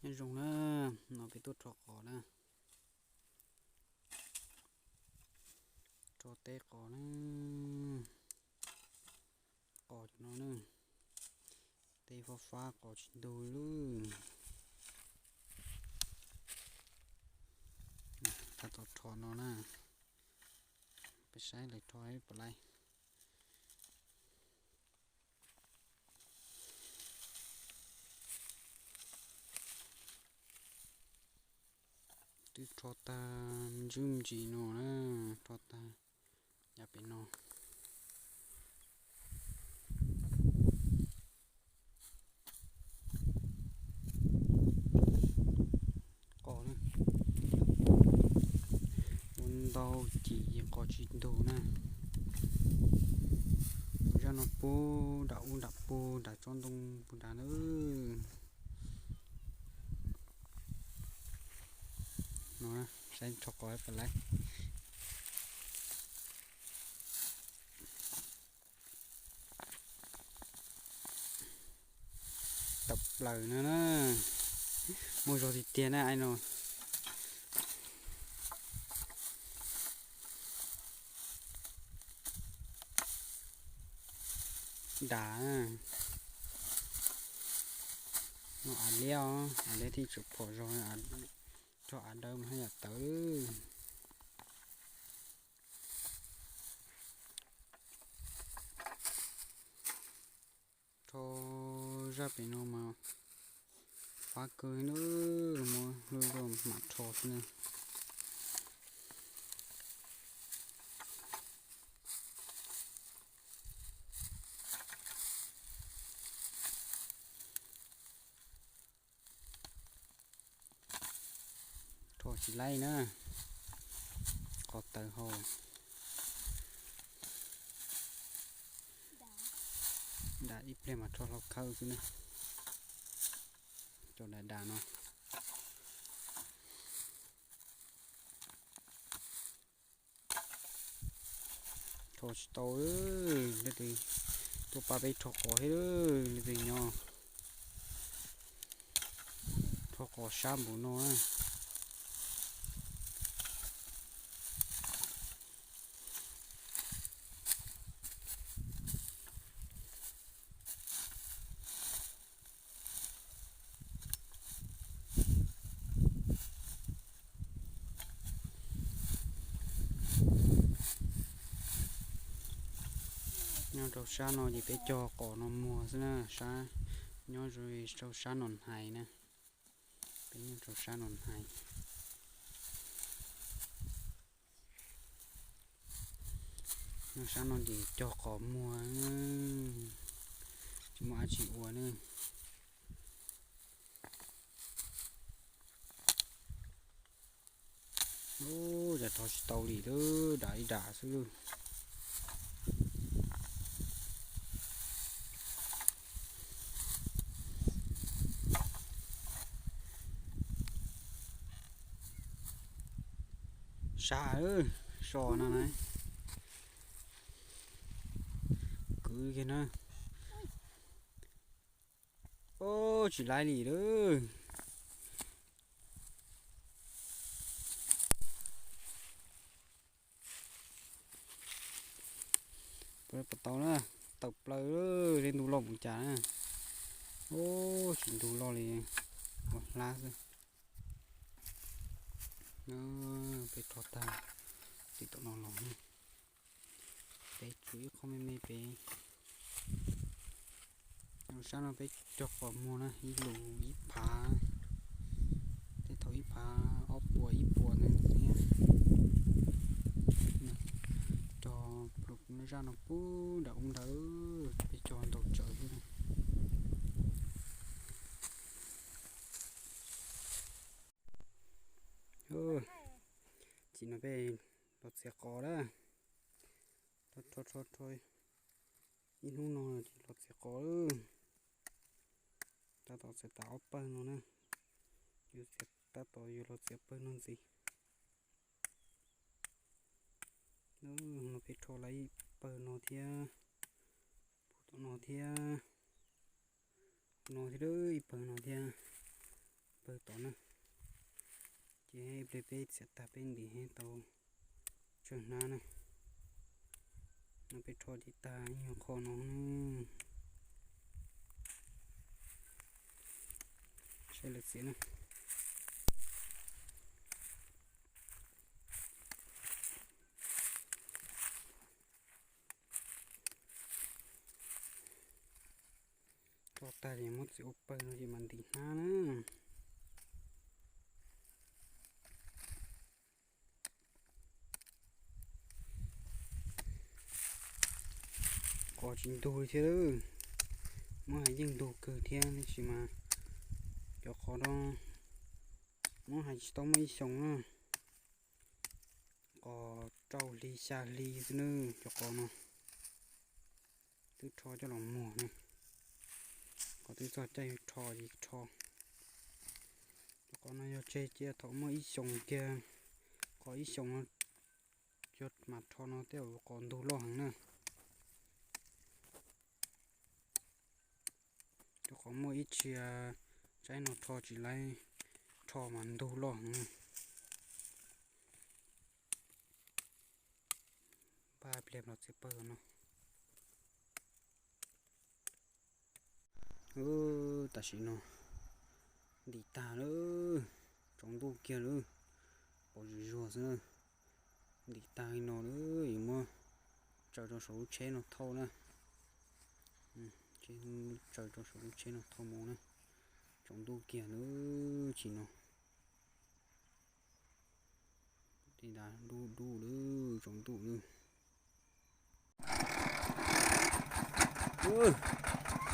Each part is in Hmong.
Nyob zoo na, no peb tuaj rho qos na, rho teb qos na, qos cov no na, teb fab fab qos tsis ntug li. Tab tom rho no na, peb saib lawv rho puas laib. Twb rho tag me ntsis me ntsis no na, rho tag yav pem no. Qos na, ua ntau ces qos tsis ntug na. Zaj no puag nram ub nram puag nram tsob ntoo puag nrad na. No, saib rho qos puas laib. Tawm plaws no na, muaj zog tiag tiag na ai no. Dam, no av liab os, av liab thiaj tsis phom zog, rho av dawb mas haj yam tawv. Rho zaj pem no mas fab kawg na, muab lub luaj mam rho xwb na. Rho tsis laib na, qos tawv hau. Dam ib pliag mas rho hlau khawb xwb na, cov dam dam no. Rho tsis tau, leej twg tuaj pab peb rho qos thiab, leej twg nyob rho qos sab npaum no na. Nyob rau sab no ces peb cog qos no muag xwb na, sab nyob rau sab Nom Hais na, peb nyob rau sab Nom Hais. Nyob sab no ces cog qos muag, tsis muaj dab tsi ua na. Ub, cas rho tsis tau li, twb dam ib dam xwb. Sab, so no na, kwv kiag na. Ub, tsis laib li lawm. Puas tau na, tawm plaws, tej ntug loj mus cas na. Ub, tsis ntug loj li, ua hlab xwb. Peb rho tag tim tom no los, peb tshuav ib qho me me pem. Sab no peb cog qos muag na, ib lus ib phav, tej thaum ib phav ob puas ib puas ntawd thiab. Cog zaj no puag nram ub ntawd, peb cog ntau tsawv xwb na. Tam sim no peb los txiav qos na, rho rho rho ib hnub no ces los txiav qos. Tab tom txiav tas ob pawg no na, yuav txiav, tab tom yuav los txiav pawg no ntxiv. No peb rho lawm ib pawg no thiab, puag tom no thiab, no thiab, ib pawg no thiab. pawg tod na. Ces ib pliag peb txiav tag peb ntim thiab tau tsawg hnab na. No peb rho ces tag ib nyuag qho no na. Saib lawv txiav na. Rho tag ces muab txiav ua pawg no ces mam ntim hnab na. Qos tsis ntug li thiab. Muab hais yeej ntug kawg thiab tab sis mas cov qos no muab hais tsis tau muaj ib xyoos na. Qos rau hli xya hli xwb na cov qos no. Twb rho coj los muag na. Qos twb txog caij rho ces rho. Cov qos no yog tseg cia thaum muaj ib xyoos kiag, qos ib xyoos no yog mam rho no tej zaum qos ntug loj heev na. Rau qhov muaj ib txhia tsaib no rho tsis laib, rho mas ntug loj heev na. Npaj pliag los txiav pawg no. Tam sim no ntim tag lawm, tsaus ntuj kiag lawm, pom zuj zus xwb na. Ntim tag li no lawm, yuav muab tsaws rau saum lub tsheb no thauj na. Tsaws rau saum lub tsheb no thauj mus na. Tsaus ntuj kiag lawm tsis no. Tej ntawd dub dub lawm, tsaus ntuj lawm.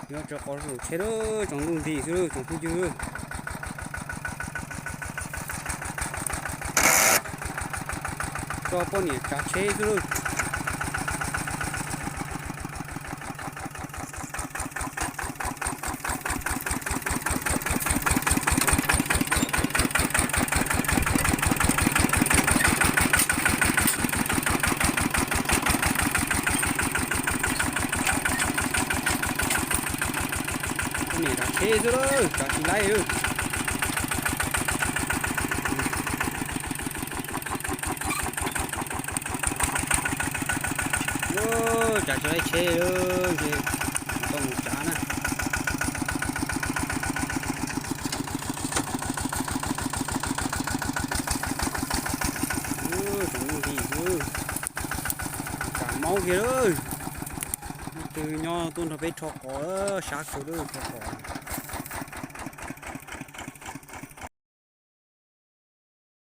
Nyob tsawv qos saum tsheb lawm, tsaus ntuj nti xwb tsoom phooj ywg. Tso poj niam tsav tsheb xwb lawm. Poj niam tsav tsheb xwb lawm, tsav tsis laib lawm. Tsav tsis laib tsheb lawm ces tau mus tsav na. Tsaus ntuj nti xwb, tsav maub kiag lawm. Leej twg nyob tuaj nrog peb rho qos, sab kawg lawm rho qos.